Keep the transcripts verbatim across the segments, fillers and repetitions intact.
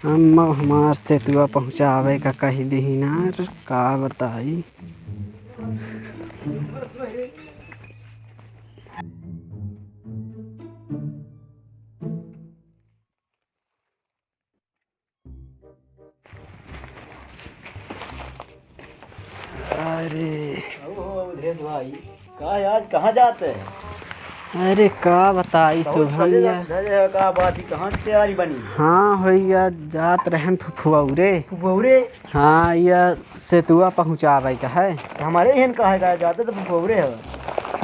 अम्मा हमार सेतुआ पहुँचावे का कहि दिहिन यार, का बताई। अरे। अहो, अवधेश भाई, का है आज, कहाँ जात है? अरे, का बताई, बहुत शुभम सजे या। धजे है, का बात है, कहाँ की तैयारी बनी? हाँ, होइया, जात रहन फुफुआ रे। फुफुआ रे? हाँ, या सेतुआ पहुँचावे का है। तो हमारे इहन का है, का जाते तो फुफुआ रे है।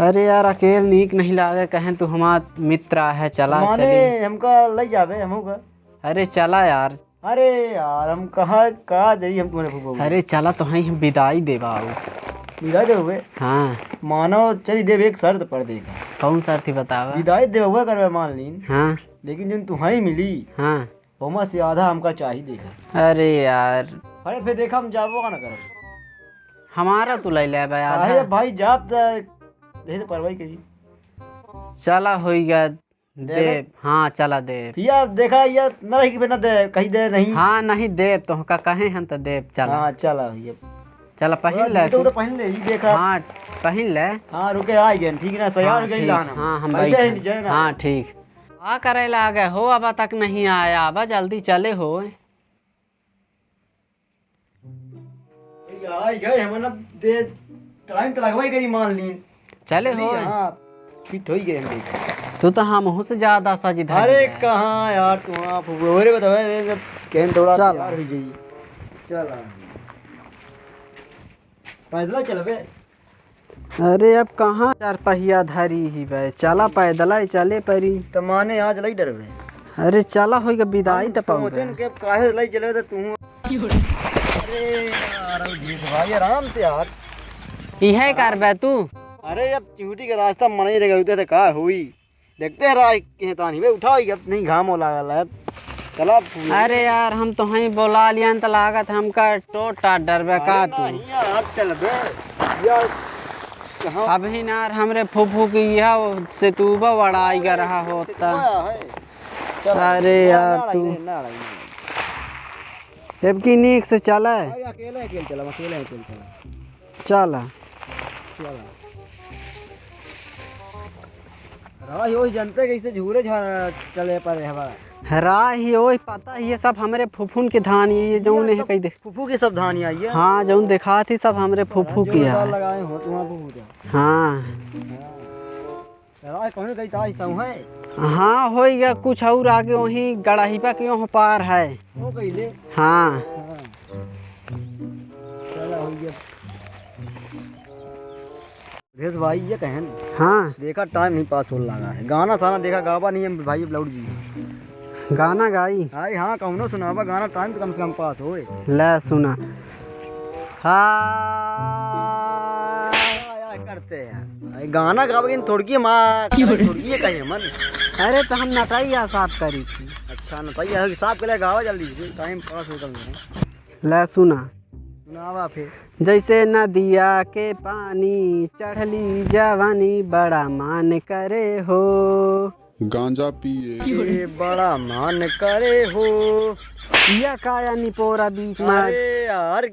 अरे यार, अकेल नीक नहीं लागे, कहेन तू हमार मित्र है, चला माने चली। हमका लइ जाबे, हमहू का। अरे चला यार। अरे यार, हम कहाँ, का जाई हम तुम्हारे फुफुआ रे? अरे चला, तोहई हम बिदाई देबा आऊ। बिदाई देबे? हाँ। मानो चली देब, एक शर्त पर देखा। कौन शर्त ही बतावा? बिदाई देबे करबे मान लीन। हाँ। लेकिन जौन तुहई मिली, हाँ। ओमा से आधा हमका चाही देखा। अरे यार। अरे फिर देखा हम जाबो का ना करब। हमारा तू लइ लेबे आधा। अरे भाई जाब त यही तो परवाही करी। चला होइगा। देबे? देब, हाँ, चला देब। भैया, देखा, ये न रही कि बिना दे, कहीं दे नहीं। हाँ, नहीं देब, तोहका कहे हन त देब, चला। हाँ, चला भैया। चला, पहिन ले तू तो तू। पहिन ले, ई देखा। हाँ, पहिन ले। हाँ, रुके, आ गए, ठीक ना, तैयार हाँ, हो गई ठीक। लाना। हाँ, हम पहले बैठे। ही जाए ना। हाँ, ठीक। का करे लागे हो, अब तक नहीं आया, अब जल्दी चले हो। यार, ये हमन अब दे, टाइम तो लगबे करी, मान ली। चले हो। हाँ, फिट हो गए हम देख। तू तो हमहू से ज्यादा सज धज अरे गया। कहाँ यार, तू हाँ, फुफुआ रे बतावे, ये सब कहन थोड़ा चल। तैयार हो जाइए। चल। पैदल चलबे? अरे अब कहाँ चार पहिया धरी ही बे, चला पैदल ही चले परी। त माने आज लई डरबे। अरे चला होइगा बिदाई हम त पाउबे। सोचन के अब काहे लई चले त तू। अरे यार, अवधेश भाई आराम से यार। इहे करबे तू। अरे अब चिहुटी के रास्ता मनई रह गए त का होई? देखते हैं राय के तानी बे, उठाओ, ये अब नहीं घाम हो लागल है। चला अब। अरे यार, हम तोहई बोला लियन त लागत हमका टोट टाट डरबे का अरे तू? नहीं यार, चल बे। यार, कहाँ? अबहिन यार हमरे फुफू की यह सेतुबा वड़ाई गा रहा होता। सेतुबा है। चल। अरे यार, ना लड़ाई, तू। नहीं, ना लड़ाई, ना लड़ाई। एबकी नीक से चले। अरे अकेले, अकेले चला, अकेले, अकेले चला। चला। चला। राह ही ओही जनते कैसे झूरे झार चले परे हवा। राह ही ओही पता ही, ये सब हमरे फुफुन के धान, ये, ये जौन ये है सब कही दे। फुफू के सब धान आई है। हाँ, जौन देखात ही सब हमरे फुफू के जोरदार है। लगाए हो तुम्हारा फुफू के। हाँ। हाँ। राह कौन गई ताज तऊ है? हाँ, होइगा कुछ और आगे वहीं गड़हिबा के वहाँ पार है। हो गई ले। हाँ। हाँ। चला हो गया। भेष भाई ये कहन। हाँ। देखा टाइम नहीं पास होन लागा है। गाना साना देखा गावा नहीं है भाई अब लौट जी। गाना गाई? अरे हाँ, कौनो सुनावा गाना, टाइम तो कम से कम पास होए। ले सुना। हाँ। या करते हैं। अरे गाना गावे के थोड़की माँ, थोड़की कहे मन। अरे तो हम नटैया साफ करी थी। अच्छा नटैया हो, साफ के लिए गावा जल्दी से, टाइम पास हो कम से कम। ले सुना। सुनावा फिर। जैसे नदिया के पानी चढ़ली जवानी बड़ा मान करे हो। गांजा पिए। ये बड़ा मान करे हो। या काया निपोरा बीच में। अरे यार,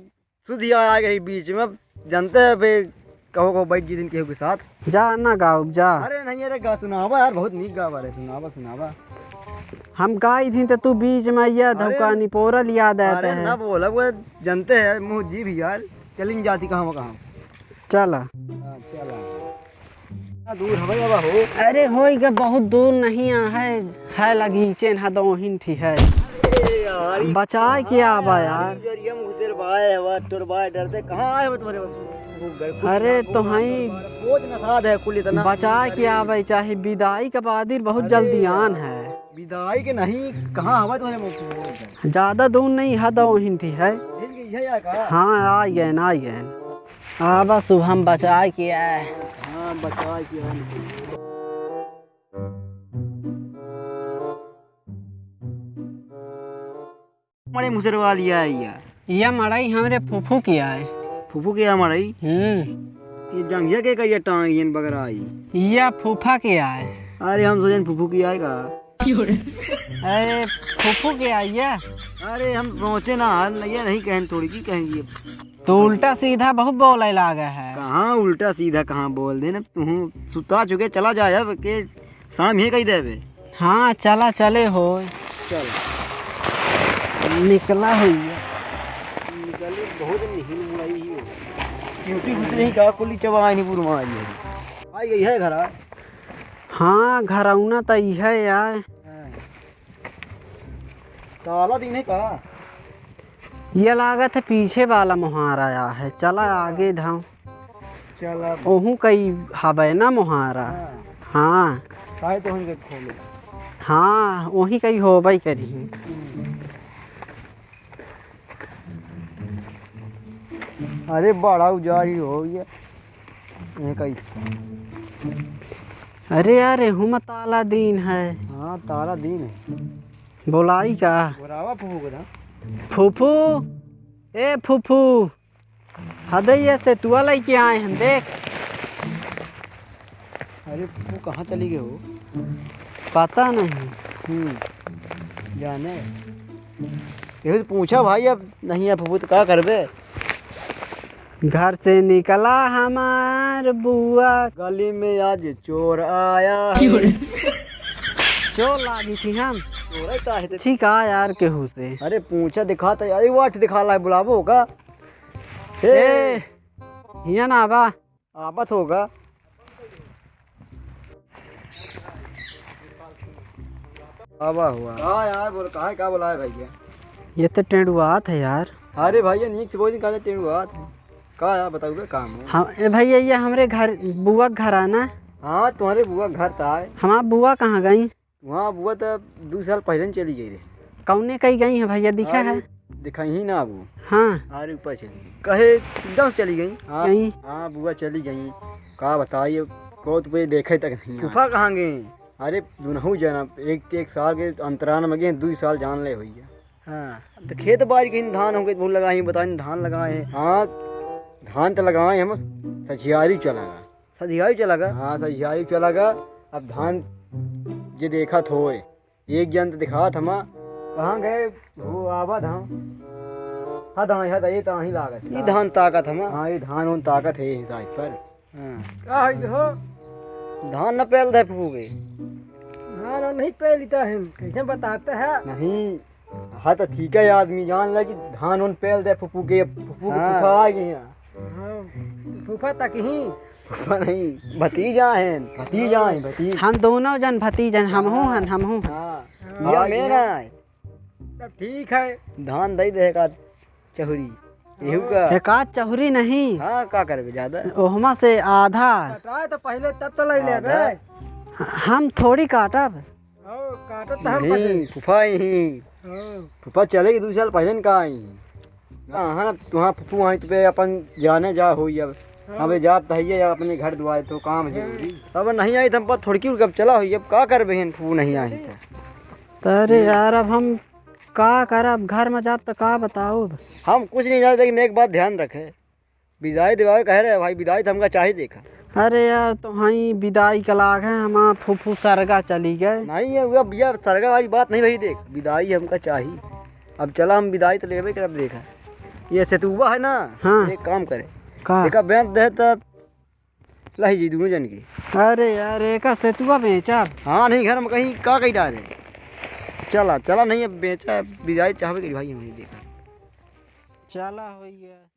सुधिया आ गई बीच में, जानते हैं बे, कहो को बैठ जी दिन केहू के साथ। जा ना गाओ, जा। अरे नहीं, अरे गा सुनावा यार, बहुत नीक गावा रे, सुनावा, सुनावा। हम गाई थी तो तू बीच में या अरे, धौका निपोरा लिया देते अरे हैं। ना बोला, वो जानते हैं मुँह जीभ यार, चलिन जाती कहाँ कहाँ। चला। हाँ, चला। कितना दूर हवे बाबा हो? अरे होई गा बहुत दूर नहीं आ है, है लगीचे ना दो हिन ठी है। अरे यार, बचाए के आवा यार। जरिया मुँह से बाय हवा, तोर बाय डरते कहाँ आए हो तुम्हारे बाबू? अरे तो हई। सोच ना साध है कुल इतना। बचाए के आवे चाहे विदाई के बाद ही बहुत अरे जल्दी आन यार। है। विदाई के नहीं, कहाँ हवा तुम्हारे मुँह? ज्यादा दूर नहीं है, दो हिन ठी है। हिल गई है या का? हाँ, आ गए ना, आ गए। आवा शुभम बचाए के आए। हाँ, बचाए के आए। मड़ई मुसरवा लिया है या? या मड़ई हमरे फूफू के आए। फूफू के यहाँ मड़ई? हम्म। ये जंघिया के कहिया टांग ये बगराई? या फूफा के आए। अरे हम सोचन फूफू के आए का? अरे फूफू के आए या? अरे हम सोचे ना, हम नहीं, नहीं कहें, थोड़ी की कहेंगे। तो उल्टा सीधा बहुत बोले लागे है। कहाँ उल्टा सीधा, कहाँ बोल देना, तू सुता चुके, चला जाए अब के शाम ही कही देबे। हाँ, चला, चले हो। चल। निकला होइए। निकले बहुत नहीं मुड़ाई ही हो। चिमटी घुस नहीं का, कुली चबाई नहीं पूरा मारी है। आई गई है घरा। हाँ, घरौना त इहे यार। हाँ। ताला दीन है का? ये लागत है पीछे वाला मोहारा आया है। चला आगे धाम। चला। ओहू कई हबे ना मोहारा। हाँ। हाँ। काहे तो उनके खोले। हाँ, वही कई होबे करी। अरे बड़ा उजारी हो ये। ये कई। अरे यार, एहू में ताला दीन है। हाँ, ताला दीन है। बोलाई का? बोलावा फूफू को दा। फूफू, ए फूफू, हदे ये सेतुआ लइके आए हैं, देख। अरे, वो कहाँ चली गई हो? पता नहीं। हम्म, जाने। यही तो पूछा भाई, अब नहीं है फूफू तो का करबे? घर से निकला हमार बुआ। गली में आज चोर आया है। चोर लागी थी हम। चोर ही तो आए थे। ठीक आ यार केहू से। अरे पूछा दिखा तो यार, वो आठ दिखा ला है, बुलाबो होगा। ए, ए, हिया ना आबा। आबत होगा। आबा हुआ। हाँ यार, बोल, काहे, का बोला है भैया? ये तो टेंडुआत है यार। अरे भैया, नीक से बोल, काहे टेंडुआत है? का यार, बताओ बे, काम है? हाँ, ए भैया, ये हमरे घर, बुआ के घर है ना? हाँ, तुम्हारे बुआ के घर त आए। हमार बुआ कहाँ गई? वहाँ बुआ त दू साल पहिले न चली गई रहे। कौने कही गई है भैया, दिखा अरे, है? दिखाई ही ना वो। हाँ। अरे ऊपर चली गई। कहे एकदम चली गई। हाँ, गई। हाँ, बुआ चली गई। का बताई, अब कोत पे देखे तक नहीं आए। फूफा कहाँ गई? अरे दुनहु जना एक, एक साल के अंतराल में गए, दू साल जान ले होइया। हाँ, तो खेत बाड़ी कहीं धान हो गए, बहुत लगाए हैं, बताइन धान लगाए हैं। हाँ, धान तो लगाए हम, सझियारी चला गा। सझियारी चला गा? हाँ, सझियारी चला गा। अब धान जे देखत होए, एक जन तो दिखात हमा। कहाँ गए? वो आवा धान। हाँ, धान, हाँ, ये तो आही लागत। ई धान ताकत हमा। हाँ, ये धान उन ताकत है, ये side पर। हाँ। का है हो? धान न पेल दे फूफू के। धान और नहीं पेल देता है, कैसे बताते हैं? नहीं, हाँ तो ठीक है, आदमी जान ले कि धान उन पेल दे फूफू के, फूफू के हाँ। फूफा आ गए हैं। हाँ, फूफा तक ही। फूफा नहीं, भतीजा है, भतीजा है, भतीजा। हम दोनों जन भतीजा, हमहू हाँ। हन, हमहू हन। हाँ, हाँ। या मेरा है। तब ठीक है। धान दे दे का। चहुरी। एहू का? एकाध चहुरी नहीं। हाँ, का करबे ज्यादा? ओहमा से आधा। कटाए तो पहिले तब तो ले लेबे। आधा। हम थोड़ी काटब। ओ, काटत तो हम नहीं, फंसे। फूफा ही। ओ। फूफा चले गई दू साल पहिले न का आई। हाँ, हाँ, तुहाँ फूफू आई तो पे अपन जाने जा होई अब। हाँ। अबे जाब तो है या अपने घर दुआरे तो काम है हाँ। जरूरी। अब नहीं आई तो हम पर थोड़की रुक, अब चला होई, अब का करबे हन फूफू नहीं आई तो। तो अरे हम्म। यार, अब हम का करब, घर में जाब त का बताउब? हम कुछ नहीं जानते, लेकिन एक बात ध्यान रखे, विदाई दिवावे कहे रहे भाई, विदाई तो हमका चाही देखा। अरे यार, तो हई विदाई का लाग है, हमार फूफू सरगा चली गए। नहीं है, वो भैया सरगा वाली बात नहीं भई, देख, विदाई हमका चाही। अब चला हम विदाई तो लेबे करब, देखा। ये सेतुआ है ना, हाँ। एक काम करे। का? एका बेच दे तब लही जी दोनों जन की। अरे यार, एका सेतुआ बेचा। हाँ, नहीं, घर में कहीं का कही डाले। चला, चला, नहीं, अब बेचा, विदाई चाहबे करी भाई, हम नहीं देखा। चला, हो गया।